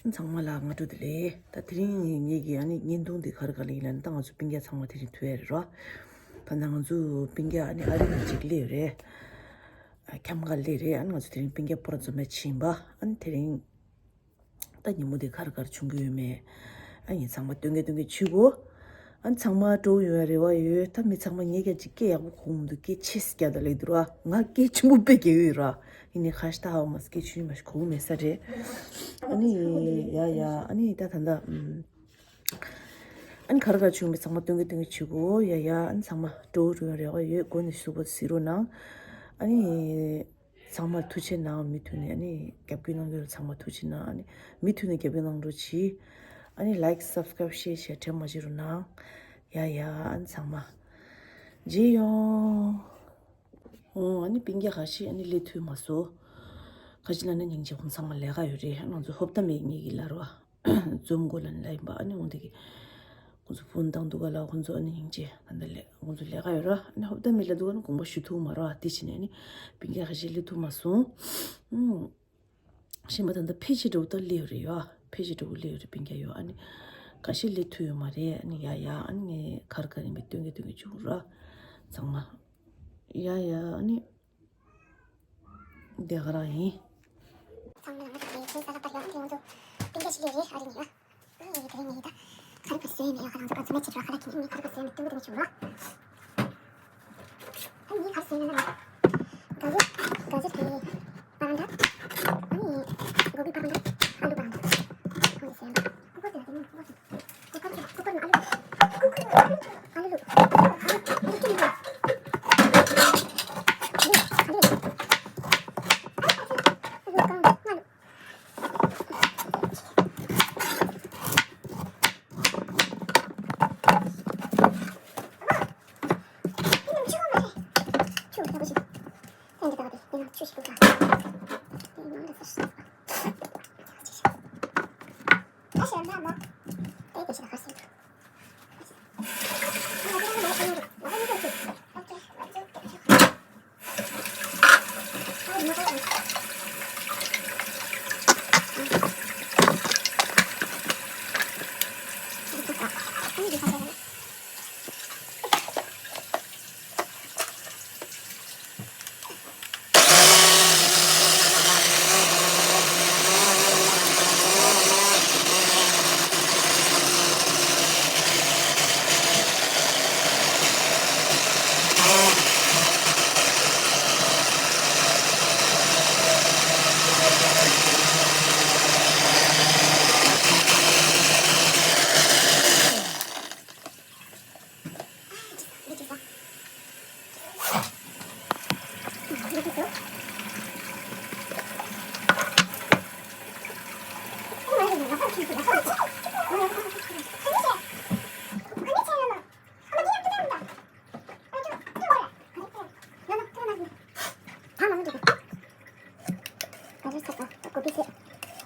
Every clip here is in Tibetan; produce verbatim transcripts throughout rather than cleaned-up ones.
ཚང་མ་ལ་སྔ་དྲོ་བདེ་ལེགས། ད་དེ་རིང་ངེད་ཀྱི་ཨ་ནི་བརྙན་ཐུང་འདི་ག་རེ་ག་རེ་ཡིན་ལབ་ན། ད་ང་ཚོ་སྤུན་ཀྱག་ཚང་མ་དེ་རིང་ཐུག་ཡ་རེད་རོ། ད་ནང་ང་ཚོ་སྤུན་ཀྱག་ཨ་ནི་ཨ་རི་ནས་གཅིག་སླེབས་ཡོད་རེད། ཨ་ཁམས་ཁ་སླེབས་རེད། ཨ་ནི་ང་ཚོ་དེ་རིང་སྤུན་ཀྱག་སྤོ་ར་འཛོམས་པ་ཕྱིན་པ། ཨ་ནི་དེ་རིང་ད་ཉིན་མོ་འདི་ག་རེ་ག་རེ་བྱུང་གི་ཡོད་མེད། ཨ་ནི་ཚང་མ་སྟོན་གི་སྟོན་གི་བྱེད་དགོས། ཨ་ནི་ཚང་མ་སྤྲོ་ཡོང་བའི་རེ་བ་ཡོད། ད་མི་ཚང་མ་ངས་ཀྱང་ཅིག་སྐད་ཡག་པོ་གོ་གི་མི་འདུག་སྐད་ཆེ་ཙམ་རྒྱག་དང་ལབ་འདུག་ར། ང་སྐད་ཆེན་པོ་དཔེ་རྒྱག་གི་ཡོད་ར། ཡིན་ནའི་ཁ་ཤས་ད་ཧ་མ་སྐད་ཆུང་མ་ཞིག་གོ་གི་མེད་ས་རེད། ཨ་ནི་ཡ་ཡ། ཨ་ནི་ད་ད་ད་ཨམ། ཨ་ནི་ག་རེ་ག་རེ་བྱུང་མེད་ཚང་མ་སྟོན་གི་སྟོན་གི་བྱེད་དགོས། ཡ་ཡ། ཨ་ནི་ཚང་མ་སྤྲོ་བོ་རེ་བ་ཡོད། མགོ་ནས་གཟིགས་པ་གཟིགས་རོགས་གནང་། ཨ་ནི་ཚང་མར་ཐུགས་རྗེ་གནང་། མུ་མཐུད་ནས་ཨ་ནི་རྒྱབ་སྐྱོར་གནང་རྒྱུར་ཚང་མ་ཐུགས་རྗེ་གནང་། ཨ་ནི་མུ་མཐུད་ནས་རྒྱབ་སྐྱོར་གནང་རོགས་གྱིས། ཨ་ནི་ལའིཀ་སབ་སི་ཀ་རའིབ་ཤེར་བྱས་དྲན་མ་བརྗེད་རོགས་གནང་། ཡ་ཡ། ཨ་ནི་ཚང་མ་མཇལ་ཡོང་། ཨོ། ཨ་ནི་སྤུན་ཀྱག་ཁ་ཤས་ཨ་ནི་སླེབས་ཐུབ་མ་སོང་། ཁ་ཅིག་ལ་ནི་སྙིང་རྗེ། ཁོང་ཚང་མ་ལས་ཀ་ཡོད་རེད། ང་ཚོ་ཧོབ་ཏ་མེ་ངེད་ཀྱི་ལ་རོ། འཛོམས་དགོས་ལབ་ནི་ལབ་ཡིན་པ། ཨ་ནི་འོང་དེ་གི་ཁོང་ཚོ་ཕོན་བཏང་འདུག་ག་ལ། ཁོང་ཚོ་ཨ་ནི་སྙིང་རྗེ། ད་ལྟ་ལས་ཁོང་ཚོ་ལས་ཀ་ཡོད་ར། ཨ་ནི་ཧོབ་ཏ་མེ་ལ་འདུག་ཨ་ནི་དགོངས་པ་ཞུ་ཐུབ་མ་རོ། ཨ་དེ་བྱས་ནས་ཨ་ནི་སྤུན་ཀྱག་ཁ་ཤས་སླེབས་ཐུབ་མ་སོང་། ཨུམ། གཞན་པ་ད་ལྟ་ཕལ་ཆེར་འདྲ་བོ་ད་སླེབས་ཡོད་རེད་ཡ། ཕལ་ཆེར་འདྲ་བོ་སླེབས་ཡོད་རེད། སྤུན་ཀྱག་ཡོད། ཨ་ནི་ཁ་ཤས་སླེབས་ཐུབ་ཡོད་མ་རེད། ཨ་ནི་ཡ་ཡ། ཨ་ནི་ངས་ག་རེ་ག་རེ་ཡིན་པའི་སྟོན་གི་སྟོན་གི་བྱུང་ར། ཚང་མ། ཡ་ཡ། ཨ་ནི་དེ་ག་རང་ཡིན། ཚང་མ་ལ་ང་ཚོ་དེ་ཚོ་ས་ལ་པར་ཡོང་དེ་ང་ཚོ་སྤུན་ཀྱག་ཅིག་སླེབས་རེད། ཨ་རི་ནས་ཡ། ཨ་ནི་དེ་རིང་ངས་ད་ག་རེ་ག་རེ་བཟོས་ཡིན་ཡ། ཁ་ལང་ཚོ་པར་ཚོ་མེད་ཅིག་ར། ཁ་ལ་ཁྱེད་ངས་ག་རེ་ག་རེ་བཟོས་ཡིན་སྟོན་གི་སྟོན་གི་བྱུང་ར། ཨ་ནི་ག་རེ་བཟོས་ཡིན་ན། ག་ཟེར་ག་ཟེར་དེ། པ་རང་ད། ཨ་ནི་གོ་བི་པ་རང་ད། ཨ་ལུ་པ་རང་ད། ཨ་ནི་ཟེར་ཡ་ད། ཀུ་ཀར་དེ་ལ་དེ་མིན་ཀུ་ཀར་དེ། ཀུ་ཀར་དེ་ལ་ཀུ་ཀར་ནང་ཨ་ལུ། ཀུ་ཀར་ནང་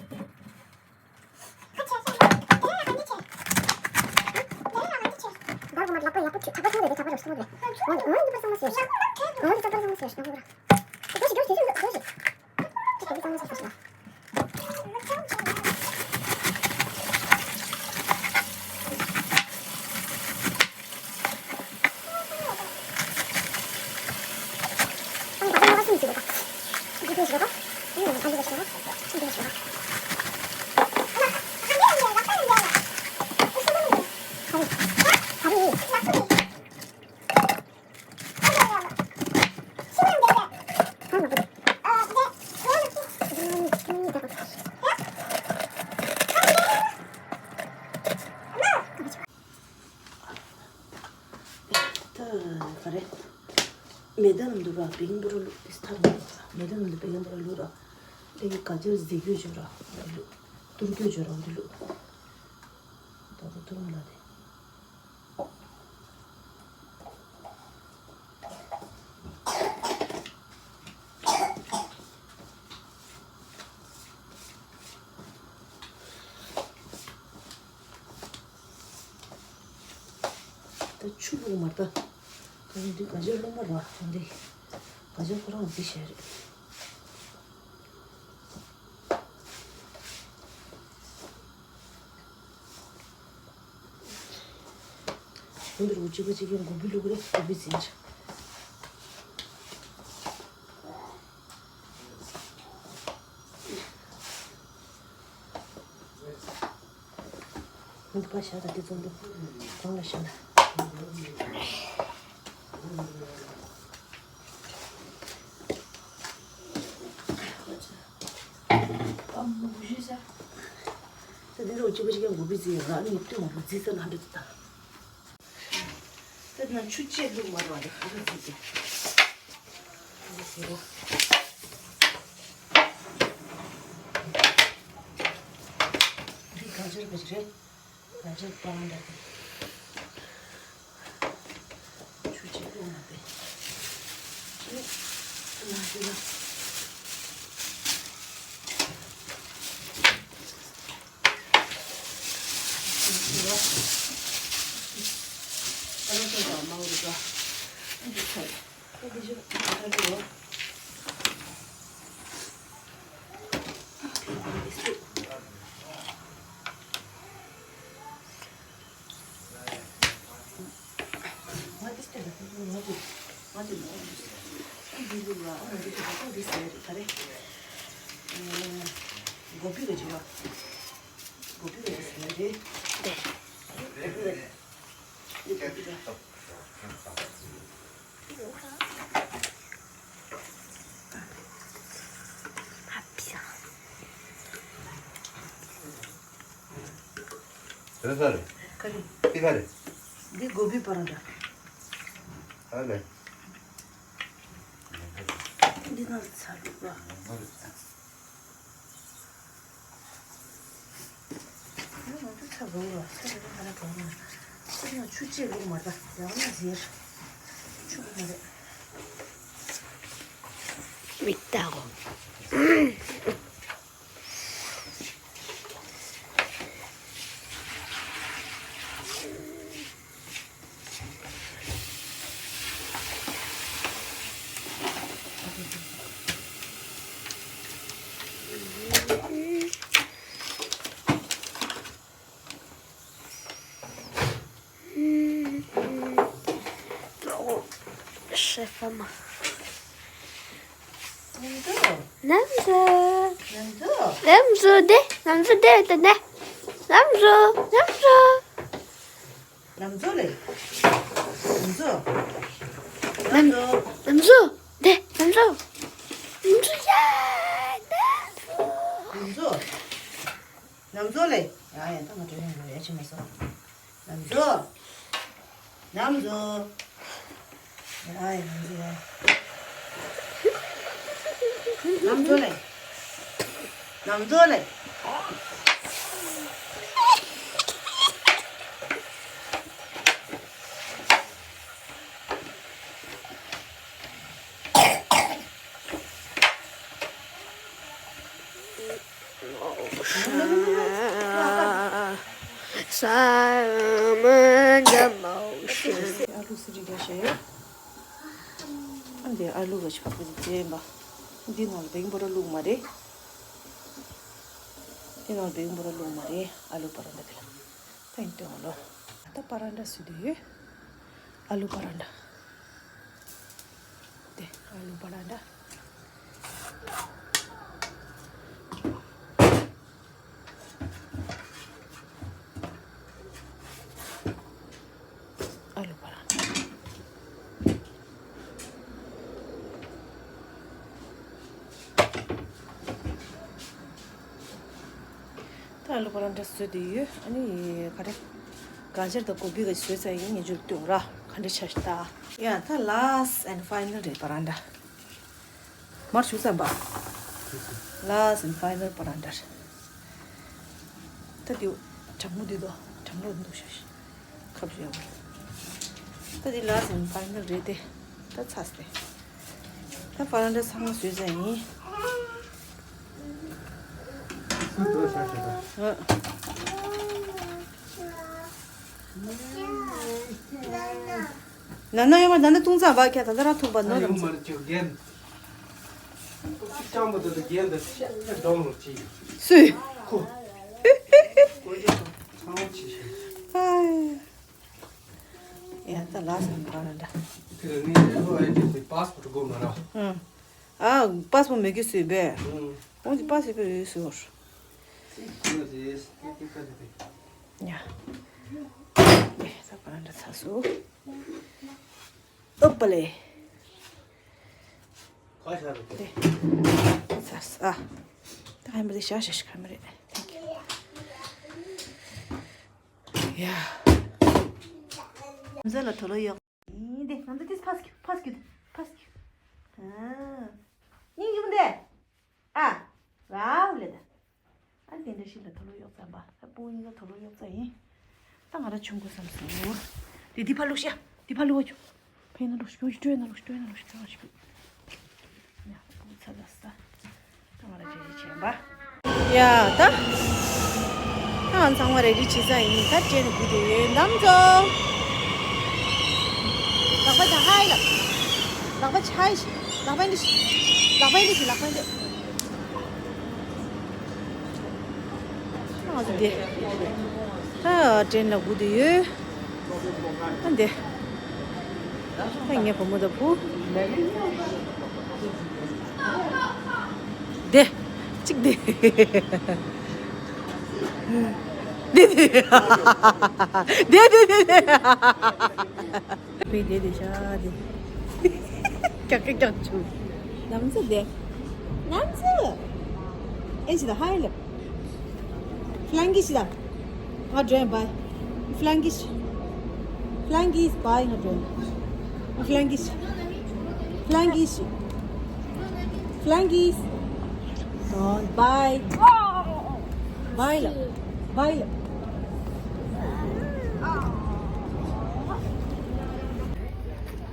ཨ་ལུ། ཨ་ལུ་ལུ། ཨ་ལུ་ལུ། ཨ་ལུ་ལུ། ཨ་ལུ་ལུ། ད་ག་རེ། མེ་ཏོག་ནང་དུ་ར་བེ་ཀིང་པའུ་ཌར་བླུགས་ཏེ་ཐར་ནས། མེ་ཏོག་ནང་དུ་བེ་ཀིང་པའུ་ཌར་བླུགས་ར། དེ་གི་ག་ཚོད་རྫིག་རྒྱུ་བྱོས་ར་བླུགས། ཐུར་རྒྱུ་བྱོས་ར་འདི་བླུགས། ད་དེ་ཐུར་མ་ལ་དེ། ད་ ད་ཆུ་བླུགས་མ་ད། ད་འདི་ག་ཇར་བླུགས་མ་ར་ད་འདི། ག་ཇར་ཁོ་རང་འདི་བྱས་རེད། འདི་རུ་གཅིག་པ་གཅིག་གི་གོ་བི་བླུགས་རེད། གོ་བི་འཛིན་ཆ། འདི་པ་ཤ་དང་དེ་ཚོ་འདུག་གང་ལ་ཤ་ལ། ད་འདི་རུ་གཅིག་པ་གཅིག་ཀྱང་གོ་བི་འཛིན་ཡོད་ར། ཨ་ནི་ལྟོས་མ་གོ་འཛིན་ས་ན་འདྲ་འདུག་ད། དེ་ན་ཆུ་ཆེ་བླུགས་མ་རུང་བ་རེད། ཨ་རུ་ཙི་ཙི། ཨ་རུ་ཙི་རོ། རི་ག་ཇར་ག་ཇར་རེད། ག་ཇར་པང་འདྲ་དེ། ཆུ་ཆེ་བླུགས་མ་དེ། ཨེ། ཨ་ན་དེ་ན། ང་འདི་སྟེར་ལ་ང་འདི་ང་འདི་ང་འདི་ང་འདི་ང་འདི་ང་འདི་ཟེར་རེད་ད་རེད། གོ་བི་ག་ཅི་བ། གོ་བི་ག་ཅི་ཟེར་རེད། གོ་བི་ག་འདི་གོ་བི་ག་དེ་ས་རེད། ག་རེ། འདི་ག་རེད། འདི་གོ་བི་པ་ར་འདྲ། ཨ་ལེ། འདི་ན་ཚ་ལུག་ལ། ང་ཚོ་ཚ་བོ་ལ་ཚ་བོ་ལ་ཧ་ལ་གང་ན། ཚ་ན་ཆུ་ཆེ་ལུག་མ་རེད། ཡང་ན་ཟེར། ཆུ་ལུག་མ་རེད། མིག་ལྟ་གོ། Chef ama. Namzu. Namzu. Namzu de, namzu de de ne. Namzu, namzu. Namzu le. Namzu. Namzu. Namzu de, namzu. Namzu ya. Namzu. Namzu le. ཡ་ཡ་ད་ང་དྲན་ཡོང་ཡ་ཅི་མ་སོང་། ནམ་འཛོ། ནམ་འཛོ། ཨ་ཡ་ནམ་འཛོ། ནམ་འཛོ་ལེ། ནམ་འཛོ་ལེ། ཨ་ལུ་སི་རི་རྒྱ་ཤེ། ཨ་འདི་ཨ་ལུ་ག་ཆག་པོ་འདི་བྱས་པ། འདི་ནང་ལ་བེག་པོ་ར་བླུགས་མ་རེད། འདི་ནང་ལ་བེག་པོ་ར་བླུགས་མ་རེད། ཨ་ལུ་པ་ར་འདི་ལ། ད་ཡིན་ཏེ་འོ་ལོ། ད་པ་ར་འདྲ་སུ་དུ་ཡོད། ཨ་ལུ་པ་ར་འདྲ། དེ་ཨ་ལུ་པ་ར་འདྲ། ཨ་ལུ་པ་ར་འདྲ། ད་ཨ་ལུ་པ་ར་འདྲ་བཟོས་དེ་ཡོད། ཨ་ནི་ག་རེ། ག་ཇར་དང་གོ་བི་ག་བཟོས་ཚར་ཡིན། ངས་འཇུར་སྟོན་ར་ག་འདྲ་ཆགས་ཤག་ད། ཡ་ད་last and final རེད་པ་ར་འདྲ། མར་ཞུ་བསམ་པ། Last and final པ་ར་འདྲ། ད་དེ་གྲང་མོ་དེ་དོ་གྲང་མོ་འདུག་ཤག་ཁབ་ཞུ་ཡ་བ། ད་དེ་last and final རེད་དེ། ད་ཚ་སྟེ། ད་པ་ར་འདྲ་ཚང་མ་བཟོས་ཚར་ཡིན། སུ་འགྲོ་ཤག་ཤག་ད། ཨ། ན་ན་ཡོད་མ། ན་ན་ཐུང་ཙམ་བ་ཁྱ་ད་ད་ར་ཐུང་པ་ནོ་ཡོད་མ་རེད། ཅོ་རྒན། ཅིག་ཅང་མ་ད་ད་རྒན་ད་ཤ་ཤ་འགྲོ་མ་ཅི། སུས། ཁོ། ཁོ་ཡ་ཚང་མ་ཅི་ཤེས། ཨ། ཡ་ད་ལ་སང་ག་ར་འདྲ། དེ་ལ་ནི་ཨེ་ཨེ་ཏི་སི་པཱ་སི་པོར་ཊི་དགོས་མ་ར། ཨང་། ཨ། པཱ་སི་པོར་ཊི་མེད་གི་སུས་པས། ཨང་། འོང་གི་པཱ་སི་པོར་ཊི་ཡོད་སུས་བོར། ཅི་ཡོད་རེད། ཨེ་ཏི་ཀ་དེ་དེ། ཡ། ཨེ་ད་ག་ར་འདྲ་ཚ་སུ། ཨོ་པ་ལེ། ཁ་ཤ་རུ་དེ། ཚ་ས། ད་ཧན་པ་དེ་ཤ་ཤ་ཤ་ཁ་མ་རེད། Thank you། ཡ། ང་ཚོ་ལ་དུག་ལོག་གཡོག་ཡིན་ཏེ། ང་ཚོ་དེ་ཕ་སི་ཁྱུ་ཕ་སི་ཁྱུ་ཕ་སི་ཁྱུ། ཨ། སྙིང་རྗེ་མོ་འདི། ཨ། ཝའོ་ལེ་ད། ཨ་དེ་འདྲ་ཞིག་ལ་དུག་ལོག་གཡོག་ཙམ་པ། ད་སྤུ་གུ་གཉིས་ཀ་དུག་ལོག་གཡོག་ཙམ་ཡིན། ད་ང་ར་ཆུང་ཀུ་བསམ་སོང་། དེ་དེ་ཕ་ལོག་ཤ། དེ་ཕ་ལོག་ཆུ། ཕེ་ན་ལོག་ཤ། སྤྲོ་ན་ལོག་ཤ། སྤྲོ་ན་ལོག་ཤ། སྤྲོ་ན་ལོག་ཤ། ཡ། སྤུ་གུ་ཚ་ཚ་ས། ད་ང་ར་བྱེད་བྱེད་བྱེད་པ། ཡ་ད། ད་ང་ཚང་མ་རེ་ཌི་བྱེད་ས་ཡིན། ད་ཅན་དགུ་དེ་ཡོད་འདམ་ཚོ། ལག་པ་ཅང་ཧའི་ལབ། ལག་པ་ཆའི་ཤི། ལག་པ་འདི་ཤི། ལག་པ་འདི་ཤི། ལག་པ་འདི། ང་ཚོ་དེ། ད་ཅན་ལ་དགུ་དེ་ཡོད། ཨ་འདི། ཨ་ངའི་བུ་མོ་དང་བུ། འདི། གཅིག་འདི། འདི་འདི། འདི་འདི་འདི་འདི། བུ་འདི་འདི་ཤ་འདི། ཀྱག་ཀྱག་ཀྱག་བྱུང་། ལམ་ཚ་འདི། ལམ་ཚ། ཨེ་ཅི་ད་ཧའི་ལབ། ཕ་ལང་ཀི་ཤི་ད། ང་འགྲོ་ཡིན་བའི། ཕ་ལང་ཀི་ཤི། ཕ་ལང་ཀི་ཤི་བའི་ང་འགྲོ་ཡིན། ཕ་ལང་ཀི་ཤི། ཕ་ལང་ཀི་ཤི། ཕ་ལང་ཀི་ཤི། Don't bye། བའི་ལ། བའི་ལ།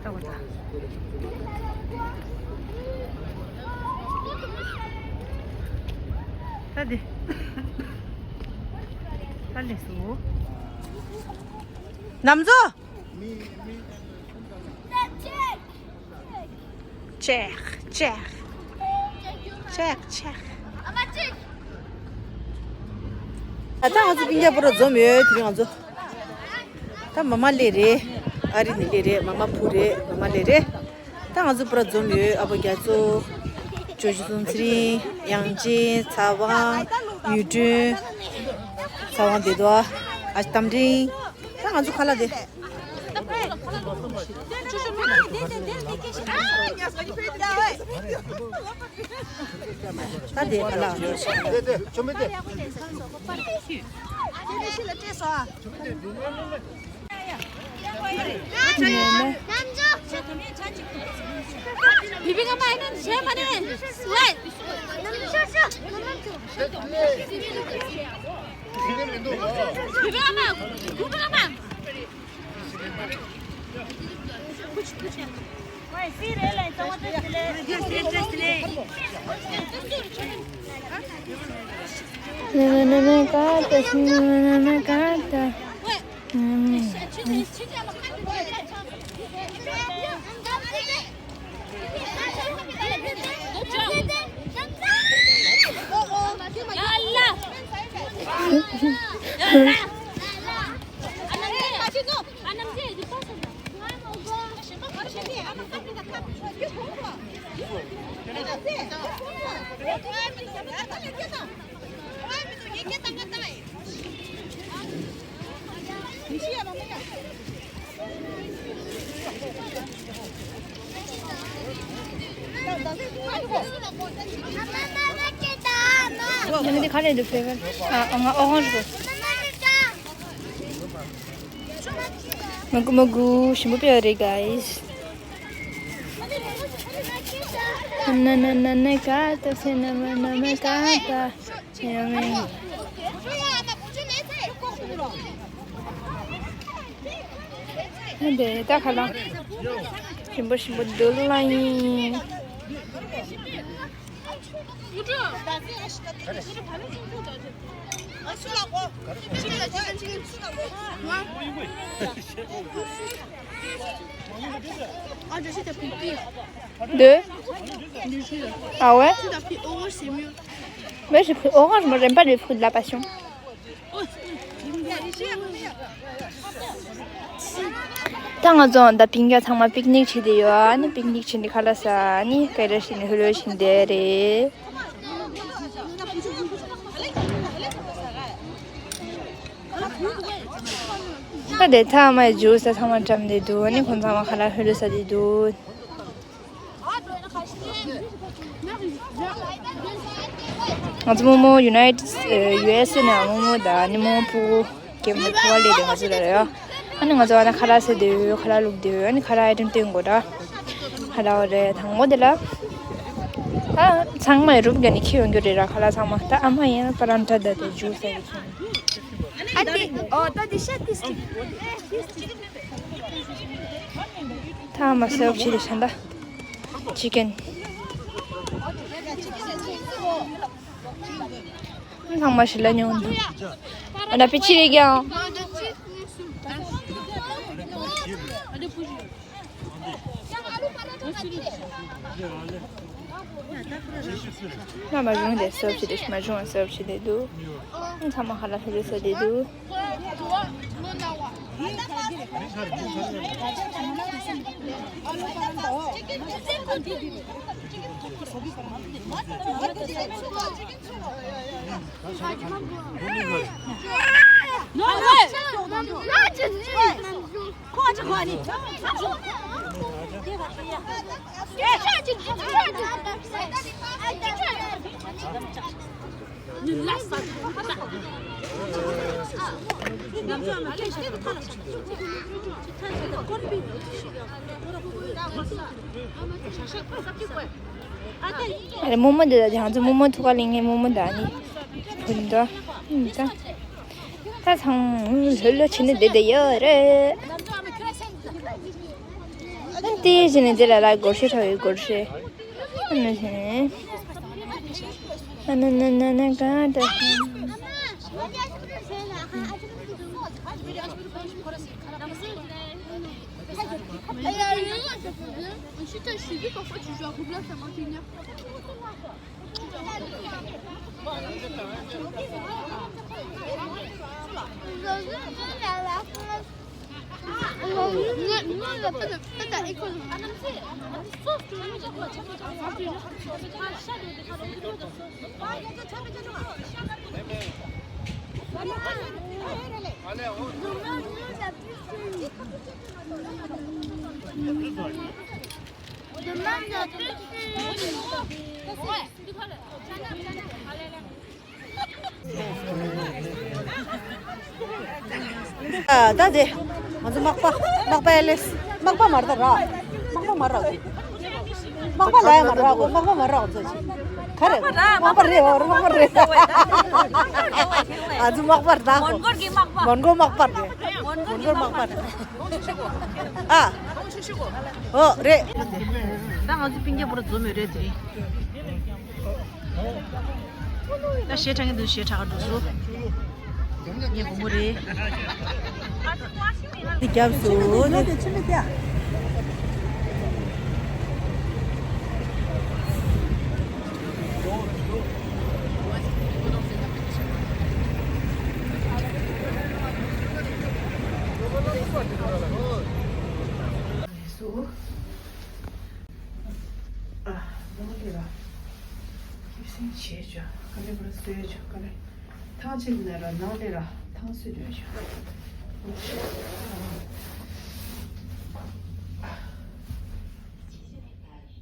ད་བ་ད། ད་འདི། ད་ལས་སོ། ལམ་ཚ། ཅེག་ཅེག་ཅེག་ཅེག། ད་ང་ཚོ་སྤུན་ཀྱག་པོ་ར་འཛོམས་ཡོད། དེ་རིང་ང་ཚོ། ད་མ་མ་ལེ་རེད། ཨ་རི་ནི་ལེ་རེད། མ་མ་བུ་རེད། མ་མ་ལེ་རེད། ད་ང་ཚོ་པུ་ར་འཛོམས་ཡོད། ཨ་ཕ་རྒྱ་མཚོ། ཇོ་ཇོ་ཚུང་ཚེ་རིང་། དབྱངས་ཅན། ཚ་དབང་། ཡུས་ཀྲོན། ཚ་དབང་བདེ་རྡོར། ཨ་རྟ་མགྲིན། ད་ང་ཚོ་ཁ་ལག་དེ། ད་དེ་ཁ་ལག་ཡང་འདི་ག་རེ་འདུག་ཕེ་བར། ཨ་ང་ཨོ་རེན་ཇི་དགོས། མ་གུ་མ་གུ་ཞིམ་པོ་ཕེ་བར་རེད་གཱིས། ན་ན་ན་ན་ཀ་ཏ་སེ་ན་མ་ན་མ་ཀ་ཏ། ཡ་མེ། ཨ་འདི་ད་ཁ་ལག་ཞིམ་པོ་ཞིམ་པོ་འདུག་ལ་ཡིན། Deux. Ah ouais? Mais j'ai pris orange, moi j'aime pas les fruits de la passion. ད་ང་ཚོ་ད་པིང་ཀ་ཚང་མ་པིག་ནིག་བྱེད་དེ་ཡོད། ཨ་ནི་པིག་ནིག་བྱེད་དེ་ཁ་ལག་ཟ། ཨ་ནི་སྐད་ཆ་བཤད་ནས་ཧུ་ལོ་བྱེད་དེ་རེད། ད་དེ་ཐ་མའི་ཇུས་ཚང་མ་འགྲམ་དེ་འདུག་ཨ་ནི་ཁོང་ཚང་མ་ཁ་ལག་ཧུ་ལོ་ཟ་དེ་འདུག་ང་ཚོ་རྨོ་མོ་ཡུ་ནའི་ཊི་ཡུ་ཨེས་ཨེ་ནས་རྨོ་མོ་དང་ཨ་ནི་རྨོ་མོ་ཕྲུ་གུ་སྐྱེས་མ་ཐུག་པ་ལས་དེ་ང་ཚོ་ལ་རེད། ཨ་ནི་ང་ཚོ་ཨ་ན་ཁ་ལག་ཟ་དུས་ཁ་ལག་བླུགས་དུས་ཨ་ནི་ཁ་ལག་ཨའི་ཊེམ་སྟོན་དགོས་ར། ཁ་ལག་རེད། དང་པོ་དེ་ལ་ཨ་ཚང་མའི་རུབ་ག་ནས་ཁྱེར་ཡོང་རྒྱུ་རེད་ར། ཁ་ལག་ཚང་མ། ད་ཨ་མ་ཡིན་ན་པ་རན་ཊ་ད་དེ་ཇུས་ཟ་གི་ཁྱེར་ཡོང་། ཨ་ཏི་ཨོ་ད་དེ་ཤ་ཏིས་ཏི། ཐ་མ་སོབ་ཆི་རེ་ཤན་ད། ཅི་ཀན། ཚང་མ་ཞི་ལ་ཉོན། ཨ་ན་པི་ཆི་རེ་གྱང་། ན་མ་བྱུང་དེ་སོབ་ཆི་རེ། མ་བྱུང་སོབ་ཆི་རེ་འདུག་ཚང་མ་ཁ་ལག་ཧུ་ལུ་ཟ་དེ་འདུག་ཨ་རེ་རྨོ་མོ་འདི་ལ་ང་ཚོ་རྨོ་མོ་ཐུག་ག་ལེན་ངེ་རྨོ་མོ་འདི་ཨ་ནི་བུ་འདི་ད་ད་ཚང་ལྷོད་ལྷོད་བྱས་ནས་བསྡད་བསྡད་ཡོད་རེད། ཨ་ནི་དེ་བྱས་ནས་དེ་ལ་ལ་སྒོར་གཞས་འཁྲབ་ཡོད། སྒོར་གཞས། ཨ་ནི་བྱས་ནས་ཨ་ན་ན་ན་ན་ག་ད། Je t'ai suivi, parfois tu joues à Roblox, ça m'inquiète. Non, non, on n'a pas de, pas d'école. Demain, on a plus de ཨ། ད་དེ་ང་ཚོ་མག་པ། མག་པ་ཨེ་ལེས། མག་པ་མ་རེད་ད་ར། མག་པ་མ་རེད། མག་པ་ལ་ཡ་མ་རེད་གོ། མག་པ་མ་རེད་གོ། ཚོ་ཆེ་ག་རེད། མག་པ་རེད། འོ་རེད། མག་པ་རེད། ང་ཚོ་མག་པ་རེད་ད་གོ། མོན་གོར་གྱི་མག་པ། མོན་གོ་མག་པ་རེད། མོན་གོར་མག་པ་རེད། ཨ། འོ་རེད། ད་ང་ཚོ་སྤུན་ཀྱག་པོ་ར་འཛོམས་ཡོད་རེད་དེ་རིང་། ད་གཞས་འཁྲབ་མཁན་འདུག་གཞས་འཁྲབ་ག་འགྲོ་སོང་། ངའི་བུ་མོ་རེད། འདི་རྒྱབ་སུ་ནི། སུ། ཨ། ནང་ལས་ར། ཁེབས་སེང་བྱེད་ཆོག་ག་ལེ་བར་སོས་ཆོག་ག་ལེ། ཐང་ཆད་ན་ར་ནང་ལས་ར་ཐང་སུ་ལོས་ཆོག